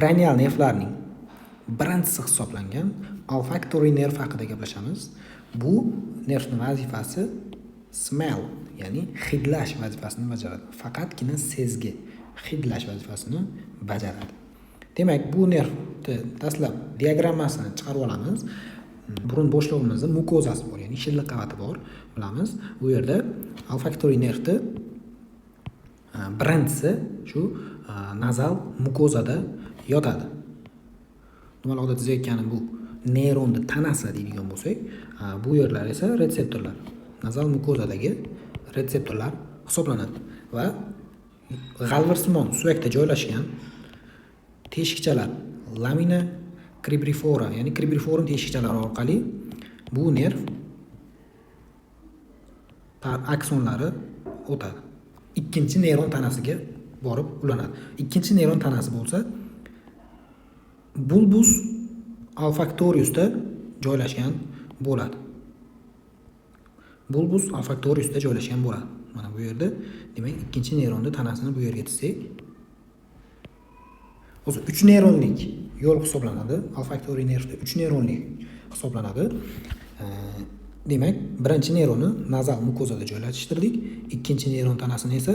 Kranial nervlarning birinchisi hisoblangan olfaktoriy nerv haqida gaplashamiz. Bu nervning vazifasi smell, ya'ni hidlash vazifasini bajaradi. Faqatgina sezgi, hidlash vazifasini bajaradi. Demak, bu nervni dastlab diagrammasini chiqarib olamiz. Burun bo'shlig'imizda mukozasi bor, ya'ni shilliq qavati bor, bilamiz. Bu yerda olfaktoriy nervni birinchisi shu nazal mukozada yotadi. Dumaloqda chizayotganim bu neyronni tanasi deydigan bo'lsak, bu yerlar esa retseptorlar. Nazal mukozadagi retseptorlar hisoblanadi va g'alvirsimon suyakda joylashgan teshikchalar lamina cribrifora, ya'ni cribriform teshikchalari orqali bu nerv aksonlari o'tadi. Ikkinchi neyron tanasiga borib ulanadi. Ikkinchi neyron tanasi bo'lsa bulbus olfaktoriusda joylashgan bo'ladi. Bulbus olfaktoriusda joylashgan bo'ladi. Mana bu yerda, demak, ikkinchi neyronni tanasini bu yerga chizsak, o'zi 3 neyronlik yo'l hisoblanadi. Olfaktoriy nervda 3 neyronlik hisoblanadi. Demak, birinchi neyronni nazal mukozada joylashtirdik, ikkinchi neyron tanasini esa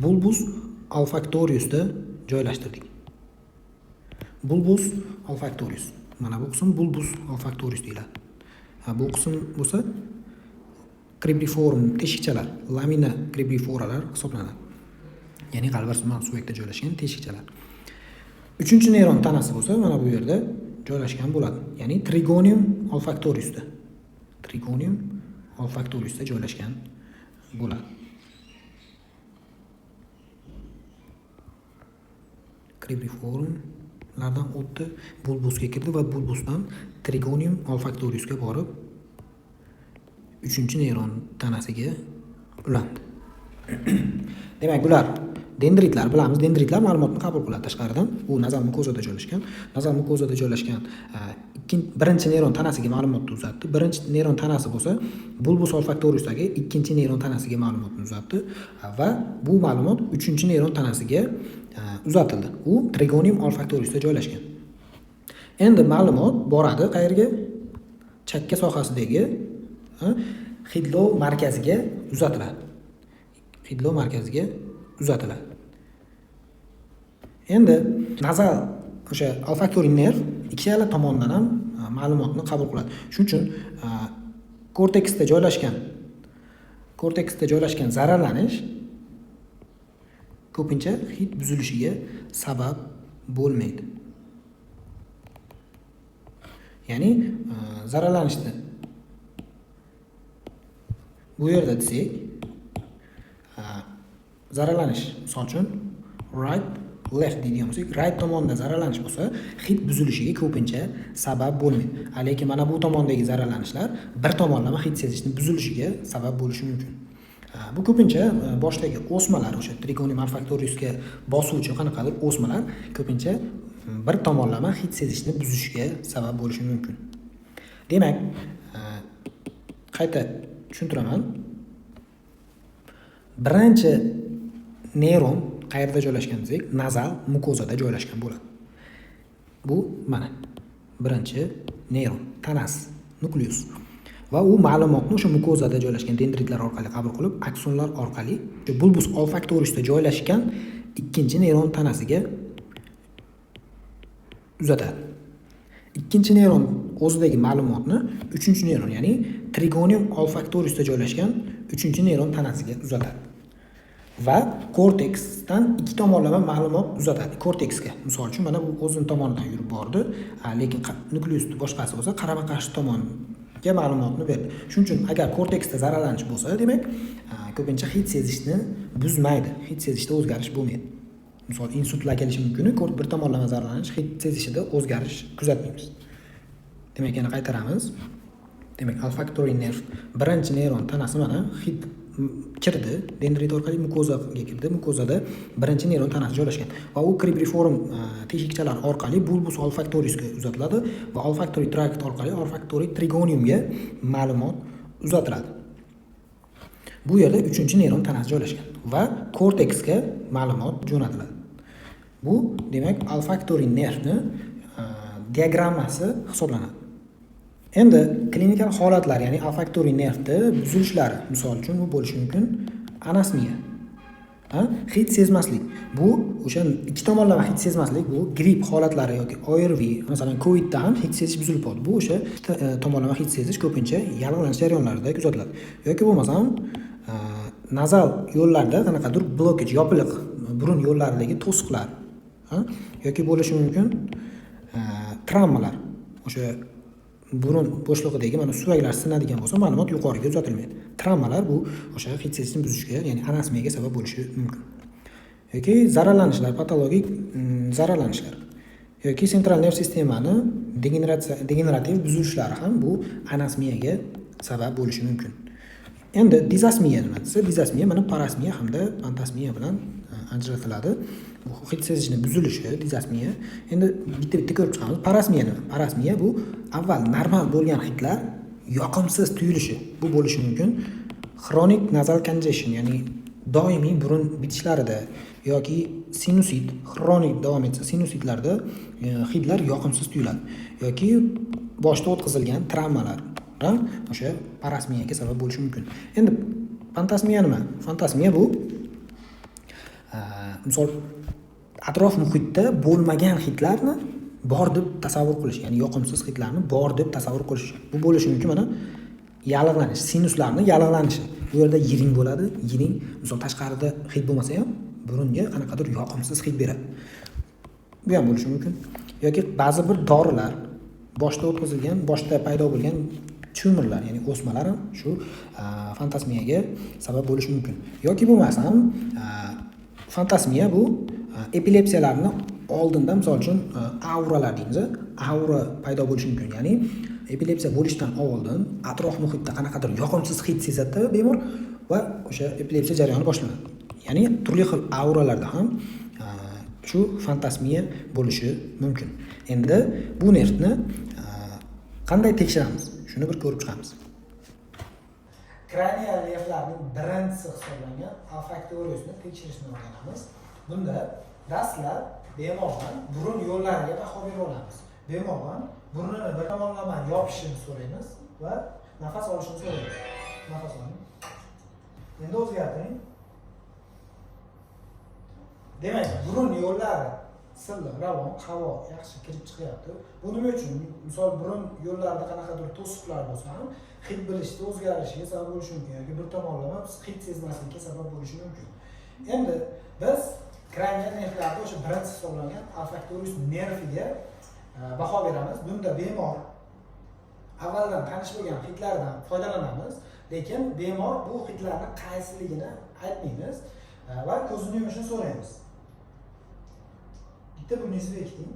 bulbus olfaktoriusda joylashtirdik. Bulbus olfaktorius. Mana bu qism bulbus olfaktorius deyiladi. Bu qism bo'lsa cribriform teshikchalar, lamina cribriforalar hisoblanadi. Ya'ni g'alvirsimon suyakda joylashgan teshikchalar. Uchinchi neyron tanasi bo'lsa mana bu yerda joylashgan bo'ladi. Ya'ni trigonium olfaktoriusda. Trigonium olfaktoriusda joylashgan bo'ladi. Cribriformlardan o'tdi, bulbusga kirdi va bulbusdan trigonium olfaktoriusga borib uchinchi neyron tanasiga ulandi. Demak, bular dendritlar, bilamiz, dendritlar ma'lumotni qabul qiladi tashqaridan. U nazal mukozada joylashgan. Nazal mukozada joylashgan birinchi neyron tanasiga ma'lumotni uzatdi. Birinchi neyron tanasi bo'lsa bulbus olfaktoriusdagi ikkinchi neyron tanasiga ma'lumotni uzatdi va bu ma'lumot uchinchi neyron tanasiga uzatildi. U trigonium olfaktoriusda joylashgan. Endi ma'lumot boradi qayerga? Chakka sohasidagi hidlov markaziga uzatiladi. Hidlov markaziga uzatiladi. Endi nazal o'sha olfaktoriy nerv ikkala tomondan ham ma'lumotni qabul qiladi. Shuning uchun korteksda joylashgan zararlanish ko'pincha hid buzilishiga sabab bo'lmaydi. Ya'ni zararlanishni bu yerda desak, zararlanish misol uchun right left deydigan bo'lsak, right tomonda zararlanish bo'lsa, hid buzilishiga ko'pincha sabab bo'lmaydi. Lekin mana bu tomondagi zararlanishlar bir tomonlama hid sezishni buzilishiga sabab bo'lishi mumkin. Bu ko'pincha boshdagi o'smalar, o'sha trigonium olfaktoriusga bosuvchi qanaqadir o'smalar ko'pincha bir tomonlama hid sezishni buzishiga sabab bo'lishi mumkin. Demak, qayta tushuntiraman. Birinchi neyron qayerda joylashgan desak, nazal mukozada joylashgan bo'ladi. Bu mana birinchi neyron tanasi, nukleus. Va u ma'lumotni o'sha mukozada joylashgan dendritlar orqali qabul qilib, aksonlar orqali bulbus olfaktoriusda joylashgan ikkinchi neyron tanasiga uzatadi. Ikkinchi neyron o'zidagi ma'lumotni uchinchi neyron, ya'ni trigonium olfaktoriusda joylashgan uchinchi neyron tanasiga uzatadi. Va korteksdan ikki tomonlama ma'lumot uzatadi korteksga. Misol uchun mana bu o'zini tomonidan yurib bordi, lekin nukleusni boshqasi bo'lsa qarama-qarshi tomonga ma'lumotni berdi. Shuning uchun agar korteksda zararlanish bo'lsa, demak, ko'pincha hid sezishni buzmaydi, hid sezishda o'zgarish bo'lmaydi. Misol insultlar kelishi mumkin, bir tomonlama zararlanish hid sezishida o'zgarish kuzatmaymiz. Demak, yana qaytaramiz. Demak, olfaktoriy nerv birinchi neyron tanasi mana hid kirdi, dendrit orqali mukozaga kirdi. Mukozada birinchi neyron tanasi joylashgan va u cribriform teshikchalar orqali bulbus olfaktoriusga uzatiladi va olfaktoriy trakt orqali olfaktoriy trigoniumga ma'lumot uzatiladi. Bu yerda uchinchi neyron tanasi joylashgan va korteksga ma'lumot jo'natiladi. Bu demak olfaktoriy nervni diagrammasi hisoblanadi. Endi klinikal holatlar, ya'ni olfaktoriy nervni buzilishlari, misol uchun bu bo'lishi mumkin anosmiya, hid sezmaslik. Bu o'sha ikki tomonlama hid sezmaslik, bu gripp holatlari yoki ORV, masalan, Covidda ham hid sezish buzilib qoldi. Bu o'sha tomonlama hid sezish ko'pincha yallig'lanish jarayonlarida kuzatiladi. Yoki bo'lmasam nazal yo'llarda qanaqadir blockage, yopiliq, burun yo'llaridagi to'siqlar, yoki bo'lishi mumkin travmalar, o'sha burun bo'shlig'idagi mana suvaklar sinadigan bo'lsa, ma'lumot yuqoriga uzatilmaydi. Travmalar bu o'sha hid sezishni buzishga, ya'ni anosmiyaga sabab bo'lishi mumkin. Yoki zararlanishlar, patologik zararlanishlar yoki sentral nerv sistemani degenerativ buzilishlari ham bu anosmiyaga sabab bo'lishi mumkin. Endi dizosmiya nima desa, dizosmiya mana parosmiya hamda pantosmiya bilan ajratiladi. Bu hid sezishni buzilishi dizosmiya. Endi bitta bitta ko'rib chiqamiz. Parosmiya nima? Parosmiya bu avval normal bo'lgan hidlar yoqimsiz tuyulishi. Bu bo'lishi mumkin xronik nasal congestion, ya'ni doimiy burun bitishlarida yoki sinusit xronik davom etsa, sinusitlarda hidlar yoqimsiz tuyuladi yoki boshda o'tkazilgan travmalar ham o'sha parosmiyaga sabab bo'lishi mumkin. Endi pantosmiya nima? Pantosmiya bu misol atrof muhitda bo'lmagan hidlarni bor deb tasavvur qilish, ya'ni yoqimsiz hidlarni bor deb tasavvur qilish. Bu bo'lishi mumkin mana yallig'lanish, sinuslarni yallig'lanishi. Bu yerda yiring bo'ladi, yiring, misol tashqarida hid bo'lmasa ham burunga qanaqadir yoqimsiz hid beradi. Bu ham bo'lishi mumkin. Yoki ba'zi bir dorilar, boshda o'tkazilgan, boshda paydo bo'lgan tumorlar, ya'ni o'smalar ham shu fantosmiyaga sabab bo'lishi mumkin. Yoki bo'lmasam fantosmiya bu epilepsiyalarni oldinda, misol uchun auralar deymiz, aura paydo bo'lishi mumkin. Ya'ni epilepsiya bo'lishdan oldin atrof muhitda qanaqadir yoqimsiz hid sezadida bemor va o'sha epilepsiya jarayoni boshlanadi. Ya'ni turli xil auralarda ham shu fantosmiya bo'lishi mumkin. Endi bu nervni qanday tekshiramiz? Shuni bir ko'rib chiqamiz. Kranial nervlarning birinchisi hisoblangan olfaktoriusni tekshirishni o'rganamiz. Bunda dastlab bemordan burun yo'llariga baho berib olamiz. Bemordan burnini bir tomonlama yopishini so'raymiz va nafas olishini so'raymiz. Nafas oling. Endi o'zgartiring. Demak, burun yo'llari silliq, ravon, havo yaxshi kirib chiqyapti. Bu nima uchun? Misol burun yo'llarida qanaqadir to'siqlar bo'lsa ham hid bilishda o'zgarishiga sabab bo'lishi mumkin yoki bir tomonlama hid sezmaslikka sabab bo'lishi mumkin. Endi biz kranial nervlarda o'sha birinchi hisoblangan olfaktorius nerviga baho beramiz. Bunda bemor avvaldan tanish bo'lgan hidlardan foydalanamiz, lekin bemor bu hidlarni qaysiligini aytmaymiz va ko'zini yumishini so'raymiz. Bitta burningizni bekiting.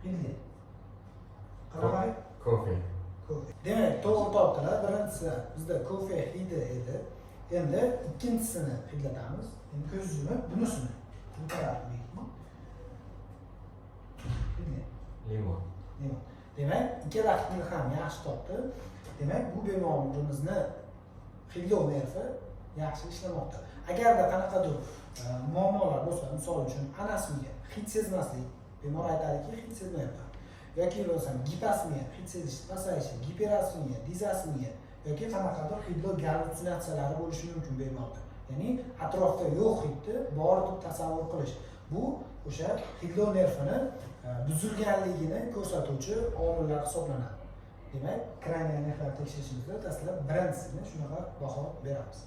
Hidli. Qanaqa? Kofe. Kofe. Demak, to'g'ri topdilar. Birinchisi bizda kofe hidi edi. Endi ikkinchisini hidlatamiz. Endi ko'z yumib, bunisini bu tarafini bekiting. Hidli. Limon. Limon. Demak, ikkala hidni ham yaxshi topdi. Demak, bu bemorimizni hidlov nervi yaxshi ishlamoqda. Agarda qanaqadir muammolar bo'lsa, misol uchun anosmiya, hid sezmaslik, bemor aytadiki, hid sezmayapman. Yoki bo'lmasam giposmiya, hid sezish pasayishi, giperosmiya, dizosmiya yoki qanaqadir hidlov gallyutsinatsiyalari bo'lishi mumkin bemorda. Ya'ni atrofda yo'q hidni bor deb tasavvur qilish. Bu o'sha hidlov nervini buzilganligini ko'rsatuvchi omillar hisoblanadi. Demak, kranial nervlar tekshirishimizda dastlab birinchisini shunaqa baho beramiz.